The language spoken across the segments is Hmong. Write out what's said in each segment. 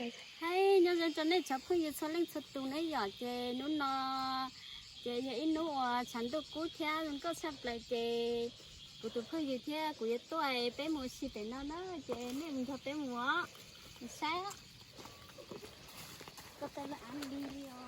Hais nyob zoo rau nej cov phooj ywg txhua leej txhua tus na yom, ces hnub no ces yog ib hnub uas tshav ntuj kub thiab zoo nkauj tshaj plaws ces kuv tus phooj ywg thiab kuv yuav tuaj peb mus ua si pem no na, ces nej mus nrog peb mus os, mus saib os. Ko taw lawv av li li os.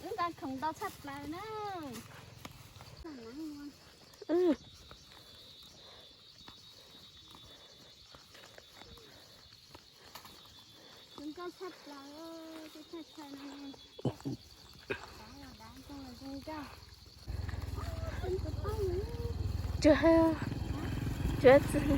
Wb nqa khoom ntau tshaj plaws na. Zoo nkauj tshaj plaws, tej thaj chaw no. Tsuas, tsuas txi.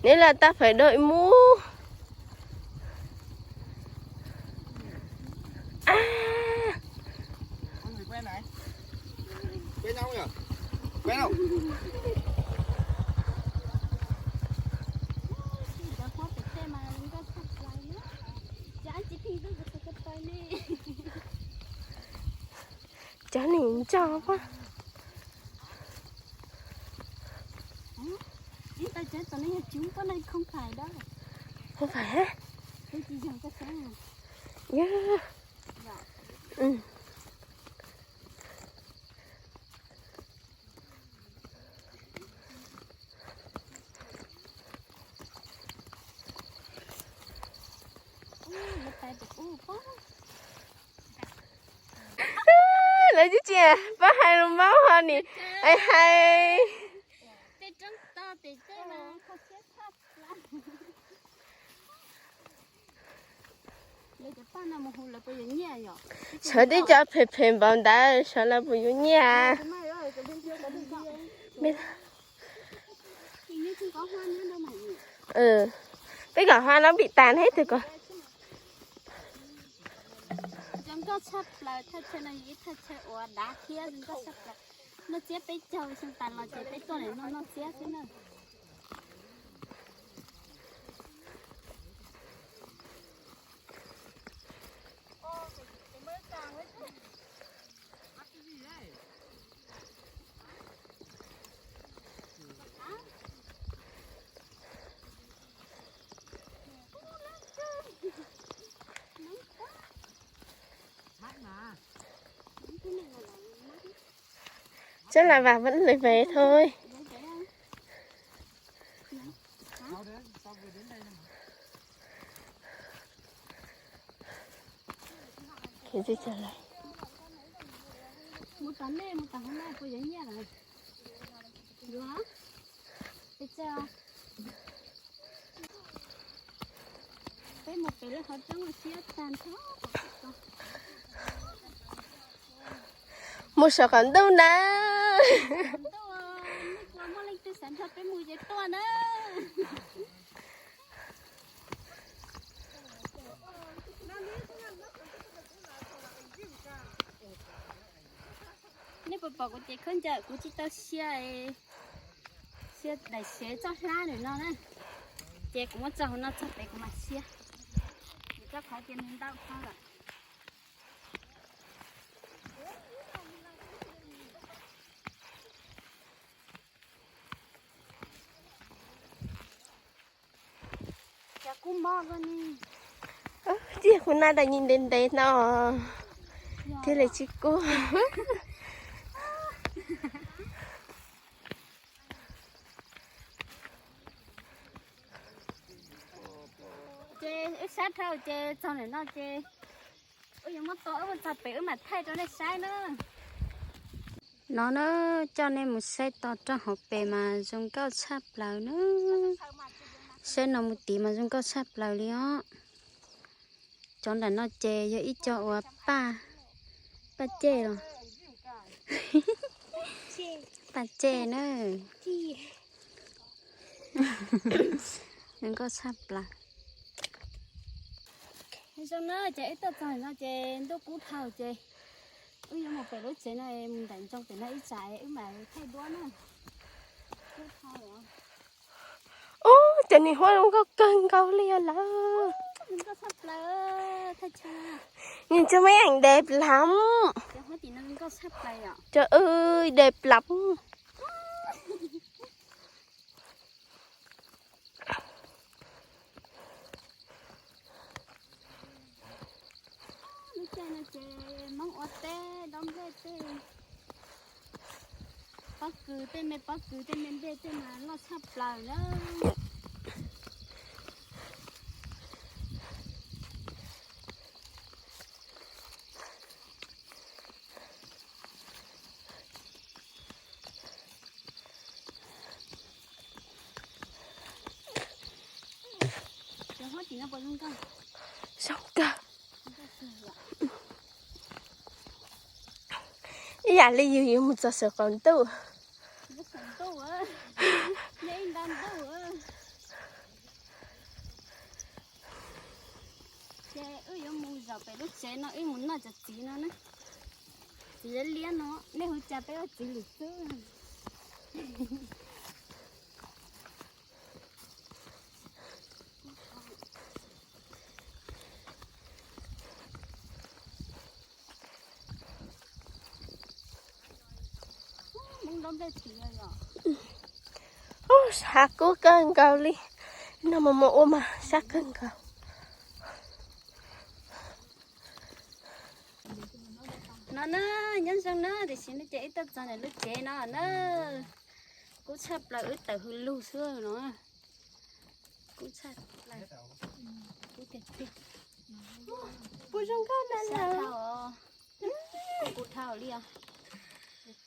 Neb lam tab fais doj ib mub. Cov nim ntso pab. Không phải hả? Lawv tsis tsis pab hais lus Hmoob ho nim hais. Sawv tib co phem phem npaum ntawd sawv los puas yuav nyiaj? Peb kom hoa no vim tas neb twg ko. Zoo nkauj tshaj plaws, thaj chaw no yog ib thaj chaw uas dav thiab zoo nkauj tshaj plaws. Noj tsiab peb caug xyoo tas los ces peb tuaj ntawm no noj tsiab xwb na. Chắc là vào vẫn lười về thôi. Cái gì trở lại? Mus tom nej, mus tom hauv no puas yuav nyiaj lawm? Yuav. Peb mus pem lub qhov roob siab tag nrho. Mus saum qaum ntuj na. Nej puas muaj leej twg xav nrog peb mus ces tuaj na. Nej puas pom kuv cev khaub ncaws, kuv tsis tau sia, sia daim sev txoj hlab ntawm no na. Ces kuv muab tso hauv no txog pem kuv mam sia. Kuv tso qhov tias nws ntau kho lawm. Ces kuv na tas nyias ntev ntev no thiaj li tsis kub. Ces wb sab dhau ces txog ntawm no ces wb yuav muab tua wb mus txog pem wb mam thaij rau nej saib na. No na, coj nej mus saib tau rau hauv pes mas zoo nkauj tshaj plaws na. Saib no mus tid mas zoo nkauj tshaj plaws li os. Cov nram no ces yog ib co uas paj, paj cej los, paj cej na. Zoo nkauj tshaj plaws. Zoo na, ces wb tuaj txog no ces ntuj kub dhau ces wb yuav mus pem lub tsev no, mus nraim ntsoog pem no ib tsam wb mam thaij duab na. Kub dhau. Ub, cov niag huab zoo nkauj kawg nkaus li os lawm. Nkauj tshaj plaws, thaj chaw. Nhìn cho mấy ảnh đẹp lắm. Cov hauv tim no nkauj tshaj plaws yom. Trời ơi, đẹp lắm. Lub caij no ces Hmoob ua teb dob nplej tej, pob kws tej me, pob kws tej me nplej tej mas loj tshaj plaws na. Zoo kawg. Ib yam li yus yuav mus txog saum qaum ntuj. Ces wb yuav mus zaum pem lub tsev no, wb mus noj cov txiv no na. Txiv liab liab no, nej hu cas peb ua txiv lwm xwb. Ub, sab kub kawg nkaus li. No mas mus ua mas sab kawg nkaus. No na, nyob zoo na, tiam sis no ces wb tuaj txog ntawm lub tsev no na. Kub tshaj plaws, wb tawm hws lug xwb no. Kub tshaj plaws. Kub tiag tiag. Puas zoo nkauj na lawm? Kub dhau li os.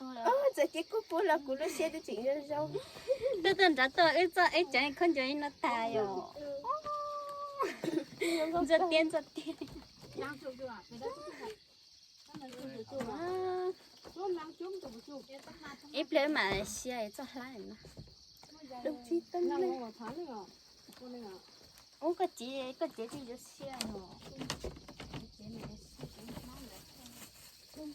Txawm ces kub puas los kuv lub siab twb tseem zoo zoo. Tuaj tuaj nrad tuaj wb txoj eb tsev khaub ncaws no tas yom. Ntxuaj tiab ntxuaj tiag. Ib pliag mam sia txoj hlab no. Ub, koj cev, koj cev twb yuav sia no. Tam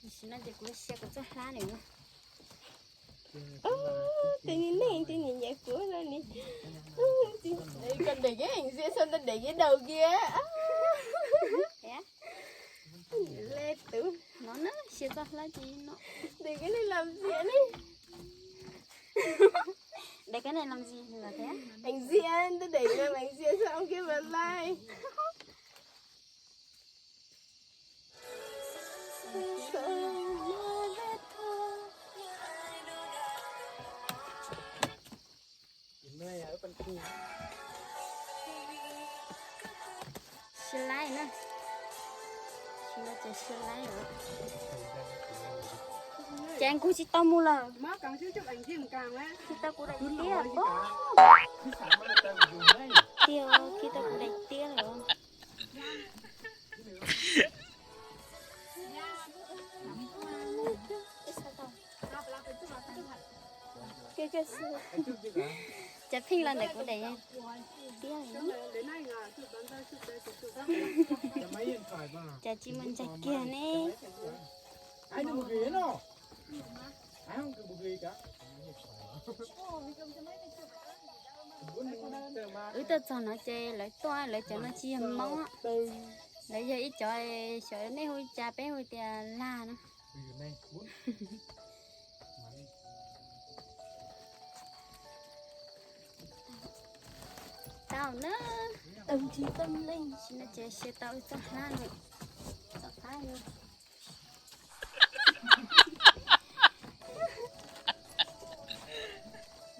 sim no ces kuv sia kuv txoj hlab no. Ub, tus neeg twb nyiam nyiam kuv no ni. Koj để cái ảnh gì sao tao để cái đầu kia. Le tus no na, sia txoj hlab ces no. Để cái này làm gì anh? Để cái này làm gì là thế? Ảnh gì anh? Tôi để làm ảnh gì sao ông kia vào like? Sia laib na. Sia laib lawm. Ces kuv tsis tau mus lawm. Tsis tau kuv daim tiab pob. Tiag, tsis tau kuv daim tiab lawm. Cov pheej los ntawm kuv daim tiab. Cas tsis mus ntsaig kiag ne. Wb tuaj txog no ces lawv tuaj, lawv cov no tsis yog Hmoob, lawv yog ib cov xyov nej hu li cas, peb hu tias Laj no. Tau na, tau ntsib tau leej, sim no ces sia tau txoj hlab no, txoj hlab no.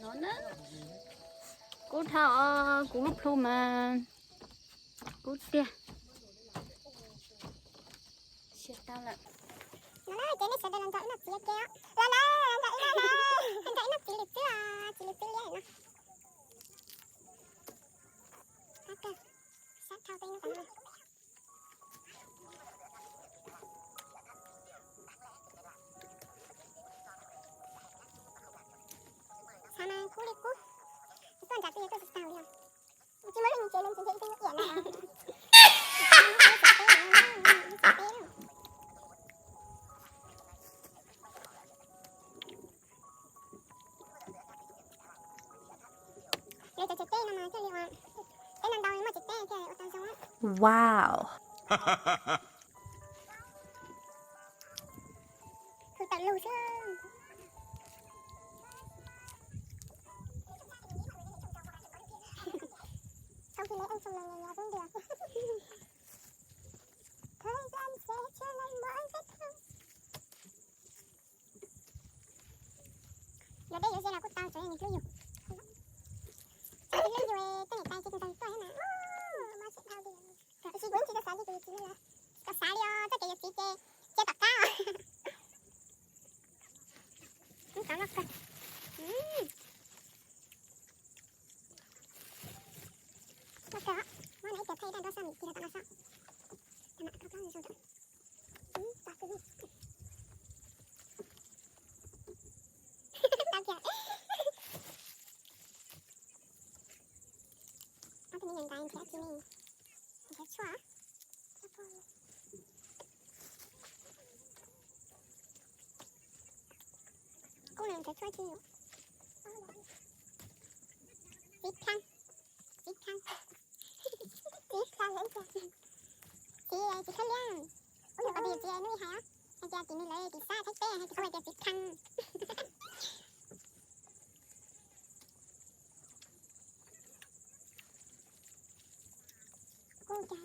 No na, kub dhau, kuv lub plhu mas kub tiag. Sia tau lawm. No na, ces nej sawv daws los nrog wb noj txiv ua ke os. Los na, los nrog wb noj na. Nrog wb noj txiv lwm xwb os, txiv lwm xwb li no. Sab kawg, sab dhau tej no. Kub li kub, tuaj nram twg tuaj tsis tau li. Tsis muaj leej twg ces leej twg ib tug iam na. Lawv cov tsev teb no mas thiaj li ua, teb no ntau muaj tsev teb thiaj ua tau zoo. Wow. Hu tawm lug xwb. Không thì lấy anh chồng là nhà nhà cũng được. Thời gian sẽ chữa lành mọi vết thương. Yuav dej yuav ze los kuj tau, tsuav yog nws hlub yus. Tsuav nws hlub yus, tej niam tais ces nrog tuaj thiab na. Tab sis kuv tsis tau xav li, kuv yuav txiv lawm. Tsis tau xav li os, txoj kev yuav txiv ces cia tom qab os. Ub, tau loj kawg. Loj kawg os. Muab no ib pliag thaij ib daim nrab soj, cia tom no soj. Tau kiag. Ob tug me nyuam ntawd nrhiav tsis ne, nrhiav tshuaj. Kuj nrhiav tshuaj tsis. Txiv khang, txiv khang, txiv khang, txiv, txiv khab liab. Ub, yog qhov twg txiv hnub ib hais, hais tias tim nws lawv tim sab Thaib teb hais tias qhov tias txiv khang. Kuj cas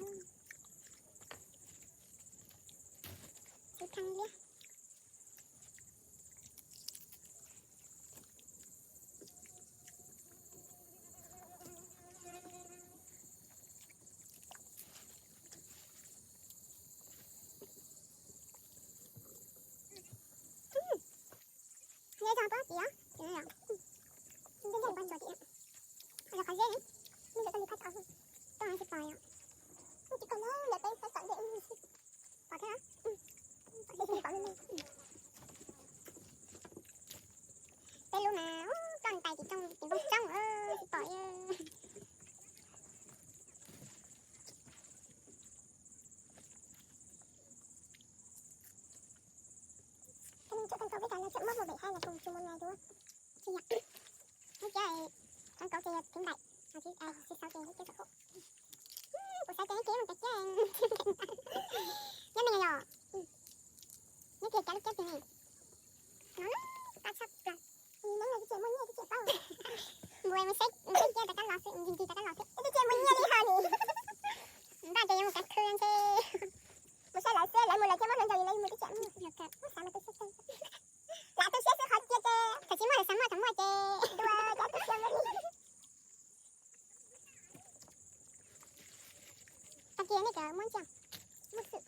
txiv khang liab. Nyob zoo pob tim, tim no yom. Nyob zoo pob tim. Los qhov zeb ne, nyob zoo tau li phab tod, tau tsis pom yom. Tsis pom na, ntawm peb sab tom ntej. Pom thiab. Peb lub mas ploj ntais tim tsooj, tim npoo tsooj, tsis pom li. Tseem muab mus vem hais los kuv tsis mus nais dua. Tsis yam, lub cab, tseem kauv ces yog thib npaim, tsis xauv ces lub cab tsom kub. Kuv xav tias neb cia mus cab cab, nyob me nyuam yom, neb cia cab lub cab twg ne? No na, qab tshaj plaws. Neb cia muaj nyiaj cia paub. Npua mus saib, mus saib cab rov qab los xwb, ncig ncig rov qab los xwb. Cia muaj nyiaj li ho ni. Npaj ces yuav mus kav khw ntshe. Mus saib lawv xwb, lawv mus lawv thiaj muab hluas nraug, lawv mus twb tsis muaj. Muab xav mas tu siab kawg. Lam tu siab xwb qhov cia ces thaum tsis muaj lawv xav muaj thaum muaj ces dua cab tu siab li. Tag kis nej cov muab ntsia, muaj xwm,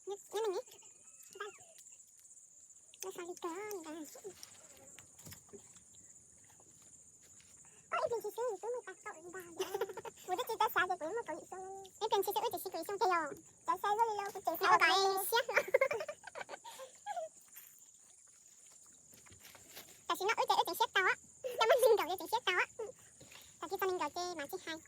nyob nej ne. Npaj, nyob sau li kawg. Ib pliag ntshis xwb twb muaj kaum ntag. Kuv twb tsis tau xav tias kuv muaj kaum yim xyoo. Ib pliag ntshis xwb wb tseem siv kaum yim xyoo tiag yog. Cov sai luaj li los kuv tseem xav kom siab. Tam sim no wb ces wb tseem siab tau, coj muab nees nkaum ces tseem siab tau. Tag kis txog nees nkaum ces mam tsis hais.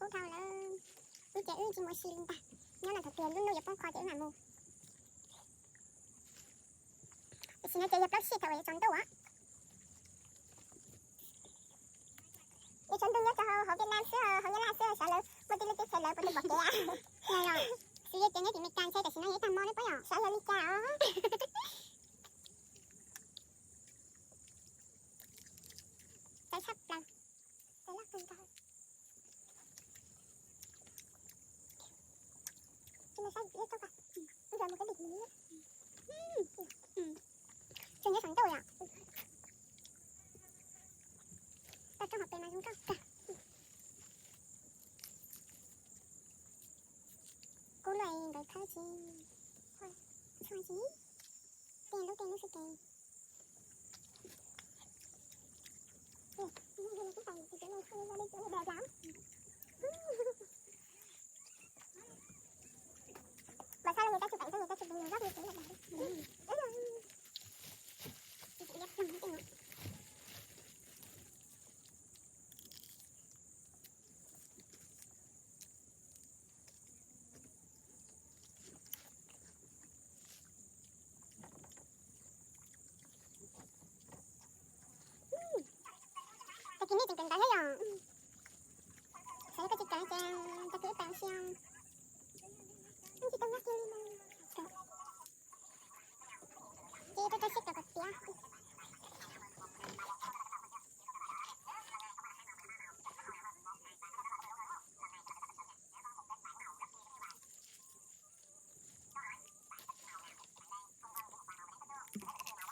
Ub, dhau lawm, wb ces wb tsis mus ua si li ntag, nyob no thaum twg lub hnub yuav poob qho ces wb mam mus. Tam sim no ces yog plaub tsib thaum uas yuav tsaus ntuj os. Yuav tsaus ntuj nyob rau hauv Vietnam xwb, hauv Nyab Laj xwb, xyov lawv muaj tej lub teb chaws lawv puas tau pom kev. Xws li tias nyob tim Meskas ntshe tam sim no yuav tag hmo li puas yog? Xyov yog li cas os. Txawv tshaj plaws. Txawv loj kawg nkaus. Tsis mus saib ib tsob, ib zaug mus kab dim mus. Tseem nyob saum ntuj yom. Tau rau hauv pes mas zoo nkauj kawg. Kub luaj nkawd khawb tsis. Ua tsis, tej lub tej lub xwb ces. Mas sao người ta chụp ảnh sao người ta chụp hình dốc như thế này. Tag kis nej tseem kawm ntawv thiab yom? Xav koj tsis kawm ces tag kis wb kawm si. Tsis tau nyob kiag li no. Ces rau rau siab kawm kom tiav.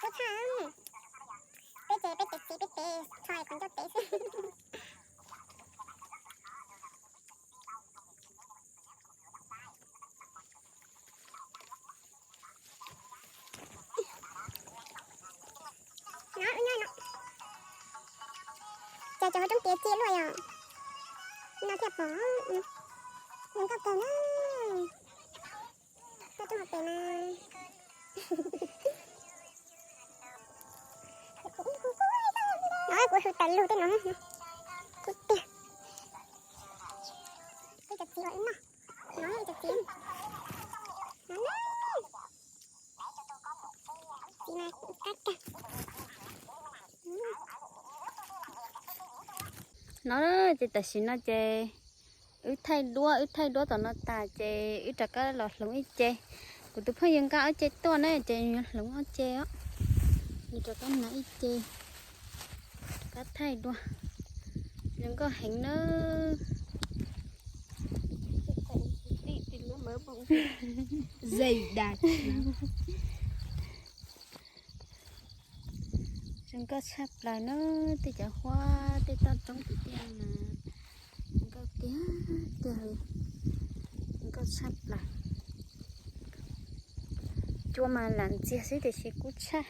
Kub tshaj. Peb ces peb tes txiv peb tes tshai qhov ncauj tes xwb. Cas cov hauv roob tiav cia luaj yom. No thiaj pom. Zoo nkauj kawg na. Toj roob hauv pes na. No kuv hu tawm lug tej no. Kuv tiag. Ib cov txiv ua ib noj. No ib cov txiv. No na. Txiv mas qab kawg. No ces tam sim no ces wb thaij duab, wb thaij duab tom no tas ces wb rov qab los hloov ib ce. Kuv tus phooj ywg nqa ob ce tuaj na ces yuav hloov ob ce os. Nws rov qab hnav ib ce, rov qab thaij dua. Zoo nkauj heev na. Zoo nkauj tshaj plaws na, tej cov huab tej toj roob tim tiaj na, zoo nkauj tiag tiag li, zoo nkauj tshaj plaws. Cua mas lam ntxiag xwb tiam sis kub tshaj.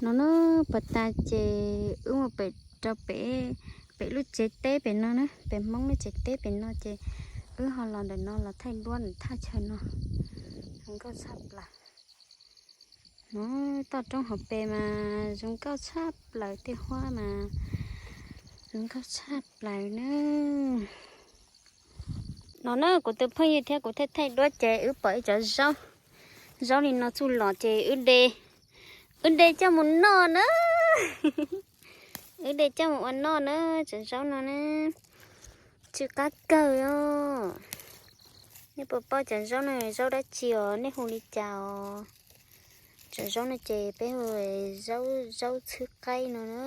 No na, pas tas ces wb mus pem rau pem, pem lub tsev teb pem no na, pem Hmoob lub tsev teb pem no ces wb ho los ntawm no los thaij duab ntawm thaj chaw no. Zoo nkauj tshaj plaws. No, toj roob hauv pes mas zoo nkauj tshaj plaws, tej huab mas zoo nkauj tshaj plaws na. No na, kuv tus phooj ywg thiab kuv thaij thaij duab ces wb pom ib cov zaub, zaub li no txuj lom ces wb de, wb de coj mus noj na. Wb de coj mus ua noj na, cov zaub no na. Tsw qab kawg os. Nej puas paub cov zaub no zaub dab tsi os, nej hu li cas os? Cov zaub no ces peb hu zaub, zaub txhwb qaib no na.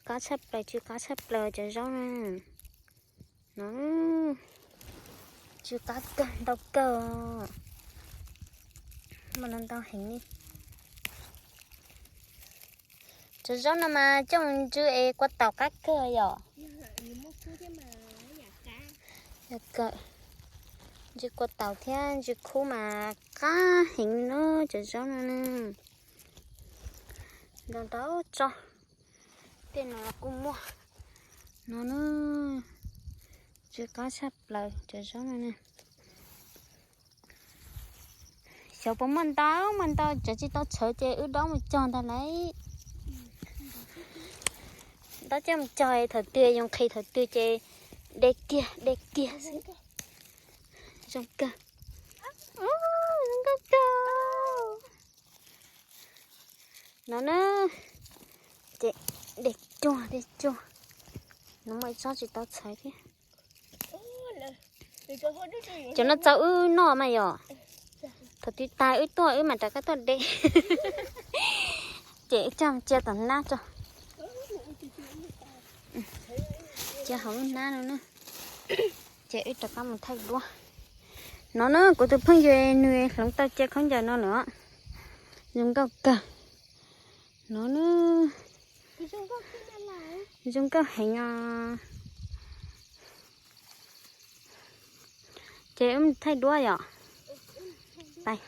Qab tshaj plaws, tsw qab tshaj plaws cov zaub no. No, tsw qab kawg, ntau kawg. Mas no ntau heev li. Cov zaub no mas coj mus ntsw es kua taum qab kawg yom. Yog kawm, ntsw kua taum thiab ntsw khub mas qab heev na cov zaub no na. Ntau ntau tso. Tej no los kuj muaj. No na, tsw qab tshaj plaws cov zaub no na. Xyov puas muaj ntau, muaj ntau, tseem tsis tau txhawv ces wb dob mus cog ntag lauj. Dob coj mus cog thaum twg yus nqhis thaum twg ces de kiag de kiag xwb. Zoo kawg. Zoo nkauj kawg. No na, ces de cuag de cuag. No muaj ib tsob tsis tau txhawv thiab. Cov no txaus wb noj mas yom. Thaum twg tag wb tuaj wb mam rov qab tuaj de. Ces wb coj mus cia tom nab tso. Cia hauv lub hnab no na. Ces wb rov qab mus thaij duab. No na, kuv tus phooj ywg nws hloov tau cia khaub ncaws no lawm. Zoo nkauj kawg. No na. Zoo nkauj heev os. Ces wb mus thaij duab yom. Pais.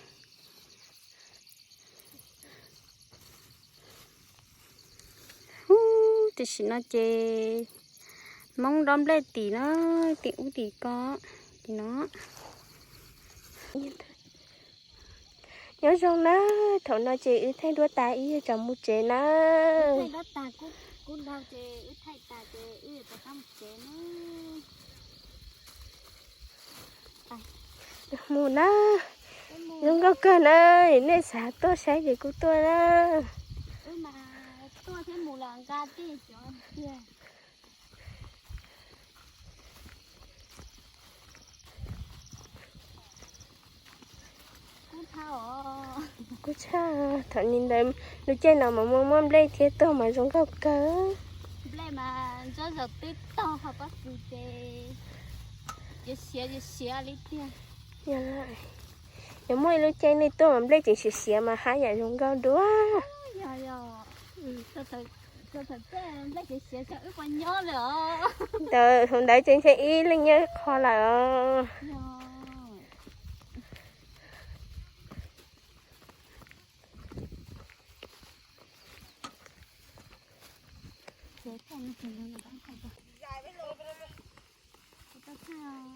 Ub, tam sim no ces Hmoob dob nplej tim no, tim ub tim ko, tim no. Nyob zoo na, thaum no ces wb thaij duab tas wb yuav tsaus mus tsev na. Thaij duab tas, kuv, kuv nrog ces wb thaij tas ces wb yuav rov qab mus tsev na. Mus na, zoo nkauj kawg na, nej xav tuaj saib ces kuj tuaj na. Wb mas tuaj thiab mus los nqa tej cov tiag. Kub tshaj, kub tshaj, thaum ntawd lub caij no mas muaj muaj nplej thiab tuaj mas zoo nkauj kawg. Nplej mas ntsuab zaus twb tog ho pob kws ces yuav siav yuav siav li tiag. Yog muaj ib lub caij nej tuaj mas nplej tseem siav siav mas haj yam zoo nkauj dua. Yog, yog. Thaum, thaum nplej siav siav xyov wb puas nyob lawm os. Ntawd, thaum ntawd ces ntshe ib leeg nyob ib qho lawm os. Yog.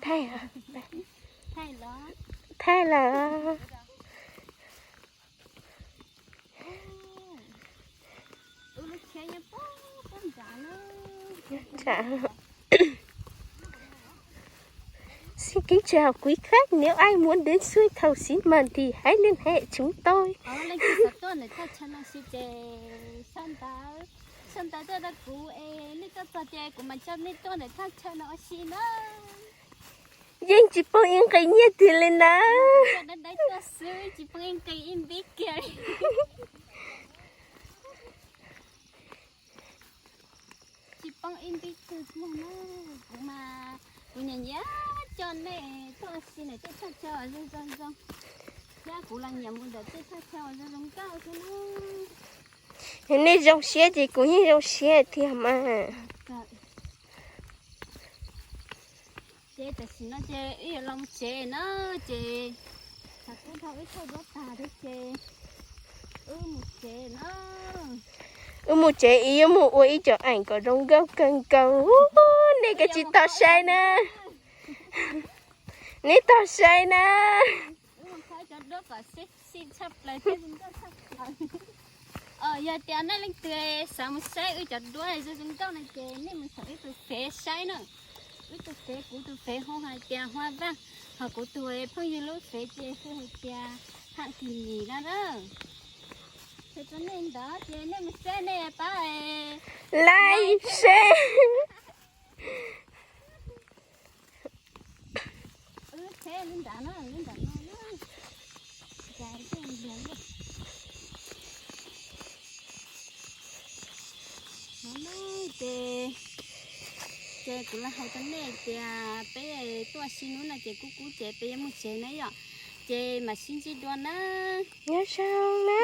Thaij, thaij lawm. Xin kính chào quý khách, nếu ai muốn đến Suối Thầu Xín Mần thì hãy liên hệ chúng tôi. Sau ntawv tuaj rau kuv es nej tuaj txog ces kuv mam coj nej tuaj ntawm thaj chaw no ua si na. Yeej tsis poob ib nqi nyiaj twg li na. Coj dawb dawb tuaj xwb tsis poob ib nqi ib npib kiag li. Tsis poob ib npib twg kiag na. Kuv mas kuv nyiam nyiam coj nej tuaj ua si ntawm tej thaj chaw zoo zoo zoo. Thiab kuv los nyiam mus ntawm tej thaj chaw zoo zoo nkauj xwb na. Yog nej zoo siab ces kuv yeej zoo siab tiag mas. Ces tam sim no ces wb yuav los mus tsev na, ces thaum kuv dhau wb thaij duab tag thiab ces wb mus tsev na. Wb mus tsev, wb yuav mus ua ib co eem kom zoo nkauj kawg nkaus. Nej kav tsij tos saib na. Nej tos saib na. Yog tias nej leej twg xav mus saib wb cov duab zoo zoo nkauj no ces nej mus saum wb tus fev saib na. Wb tus fev, kuv tus fev hu hais tias Hoa Vang, ho kuv tus phooj ywg lub fev ces hu hais tias Haj Kim Nyim no na. Ces rau nej ntawd ces nej mus saib nej pab like, share. Ces, ces kuv los hais rau nej tias peb tuaj si hnub no ces kub kub ces peb yuav mus tsev na yom. Ces mam sib ntsib dua na. Nyob zoo na.